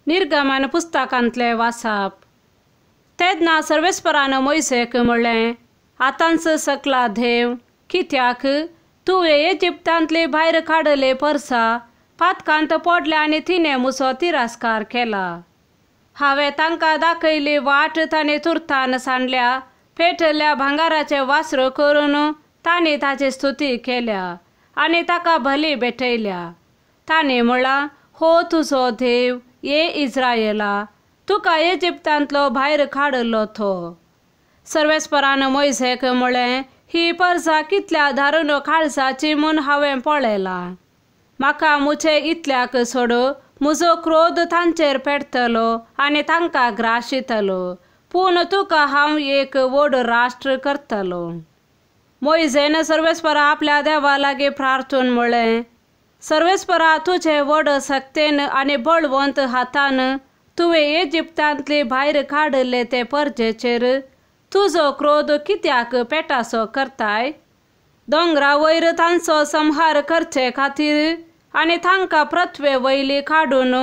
निर्गमन पुस्तकांतले वासाप. तेन्ना सर्वेस्परान मोयसेक म्हणलें, आतांच सकला देव, कित्याक तुवें इजिप्तांतली भायर काडले परसा पातकांत पडले आनी तिणें म्हजो तिरस्कार केला. हांवें तांकां दाखयली वाट तांणी तुर्तान सांडल्या, पेटल्या भांगाराचे वासरो करून तांणी ताची स्तुती केल्या आनी ताका बली भेटयल्या. तांणी म्हळां, हो तुजो देव ये इस्रायला, तुका इजिप्तांतलो भायर काडलो तो. सर्वेस्परान मोयसेक म्हळें, ही परसा कितल्या धारून काळजाची म्हूण हांवें पळयलां. म्हाका म्हजे इतल्याक सोड, म्हजो क्रोध तांचेर पेटतलो आनी तांकां ग्राशितलो, पूण तुका हांव एक व्हड राष्ट्र करतलो. मोयसेन सर्वेस्परा आपल्या देवा लागीं प्रार्थून म्हळें, सर्वेस्परा तुजे व्हड सक्तेन आनी बळवंत हातान तुवें इजिप्तांतली भायर काडिल्ले ते परजेचेर तुजो क्रोध कित्याक पेटासो करताय? दोंगरा वयर तांचो संहार करचे खातीर आनी तांकां पृथ्वे वयली काडून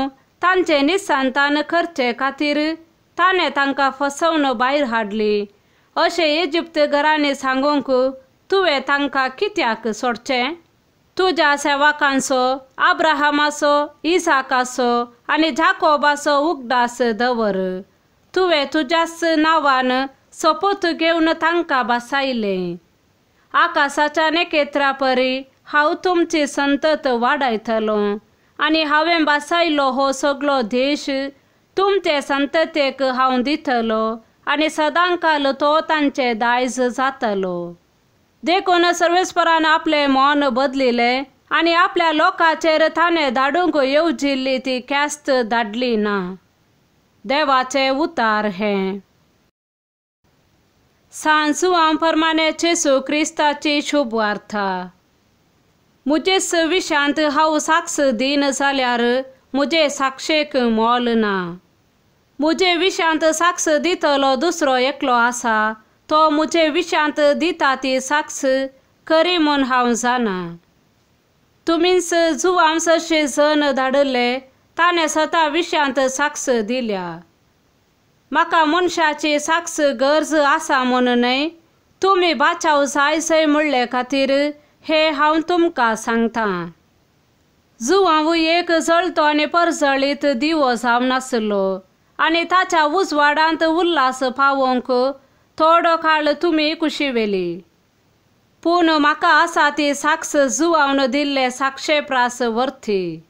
तांचे निसंतान करचे खातीर ताणें तांकां फसोवन भायर हाडली. अशें इजिप्त घरांनी सांगूंक तुवें तांकां कित्याक सोडचें? तुज्या सेवकांचो, अब्राहमाचो, इसाकाचो आनी जाकोबाचो उगडास दवर. तुवें तुज्याच नांवान सोपूत घेवन तांकां बसायलें. आकाशाच्या नखेत्रा परी हांव तुमची संतत वाडयतलो आनी हांवें बसायलो हो सगळो देश तुमचे संततेक हांव दितलो आनी सदांकाल तो तांचे दायज जातलो. देखून सर्वेस्परान आपलें मौन बदलिलें आनी आपल्या लोकांचेर ताणें धाडूंक येवजिल्ली ती ख्यास्त धाडली ना. देवाचें उतार हें. सांत जुवांव प्रमाणे जेजू क्रिस्ताची शुभ वार्ता. म्हजेच विशांत हांव साक्ष दीन जाल्यार म्हजे साक्षेक मोल ना. म्हजे विशांत साक्ष दितलो दुसरो एकलो आसा, तो म्हजे विशांत दिता ती साक्ष खरी म्हूण हांव जाणा. तुमीच जुवांव सरशी जन धाडिल्ले ताणें स्वता विशांत साक्ष दिल्या. म्हाका मनशाची साक्ष गरज आसा म्हूण न्हय, तुमी बाचाव जाय जाय म्हणले खातीर हें हांव तुमकां सांगतां. जुवांव एक जळतो आनी परजळीत दिवो जावन आसलो आनी ताच्या उजवाडांत उल्हास पावोवंक थोडो काळ तुमी कुशी व्हेली. पूण म्हाका आसा ती साक्ष जुवावन दिल्ले साक्षे प्रास वरती.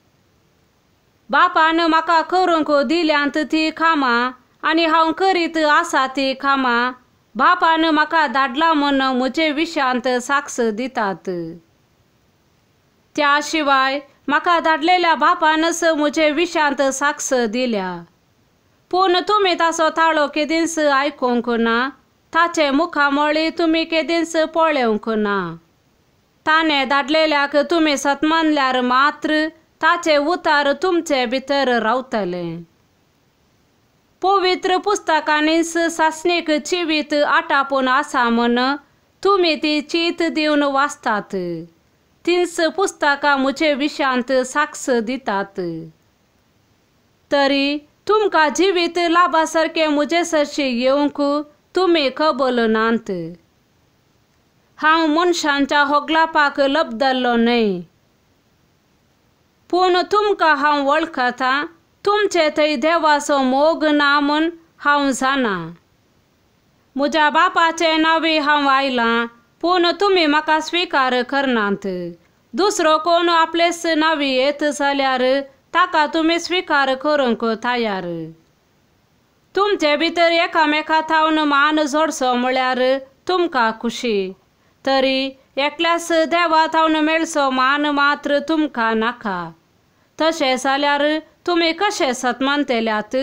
बापान म्हाका करूंक दिल्यांत ती कामां आनी हांव करीत आसा ती कामां बापान म्हाका धाडला म्हूण म्हजे विशांत साक्ष दितात. त्या शिवाय म्हाका धाडलेल्या बापानच म्हजे विशांत साक्ष दिल्या. पूण तुमी ताचो ताळो केदींच आयकूंक ना, ताचे मुखामळी तुमी केदींच पळोवंक ना. ताणें धाडलेल्याक तुमी सतमानल्यार मात्र ताचे उतार तुमचे भितर रावतले. पवित्र पुस्तकांनीच सासणीक जिवीत आटापून आसा म्हूण तुमी ती चीत दिवन वाचतात. तींच पुस्तकां म्हजे विशांत साक्ष दितात. तरी तुमकां जिवीत लाभा सारकें म्हजे सरशी येवंक तुमी कबल नात. हांव मनशांच्या होगलापाक लबदल्लो न्हय, पूण तुमकां हांव वळखतां. तुमचे थंय देवाचो मोग ना म्हूण हांव जाणा. म्हज्या बापाचे नांवी हांव आयलां, पूण तुमी म्हाका स्विकार करनात. दुसरो कोण आपलेच नांवी येत जाल्यार ताका तुमी स्विकार करूंक तयार. तुमचे भितर एकामेका थावन मान जोडचो म्हळ्यार तुमकां खुशी, तरी एकल्याच देवा थावन मेळचो मान मात्र तुमकां नाका. तशें जाल्यार तुमी कशें सतमानतल्यात?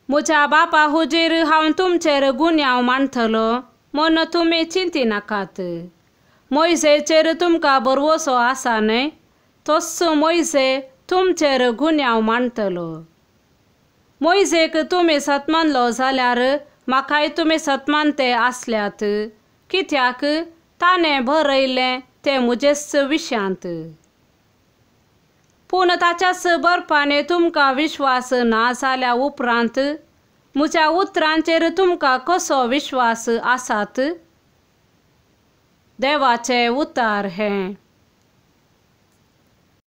म्हज्या बापा हुजीर हांव तुमचेर गुन्यांव मांडटलो म्हूण तुमी चिंतिनाकात. मोयसेचेर तुमकां भरवसो आसा न्हय, तोच मोयसे तुमचेर गुन्यांव मांडटलो. मोयसेक तुमी सतमानलो जाल्यार म्हाकाय तुमी सतमानते आसल्यात, कित्याक ताणें बरयलें तें म्हजेच विशयांत. पूण ताच्याच बरपाने तुमकां विश्वास ना जाल्या उपरांत म्हज्या उतरांचेर तुमकां कसो विश्वास आसात? देवाचें उतार हें.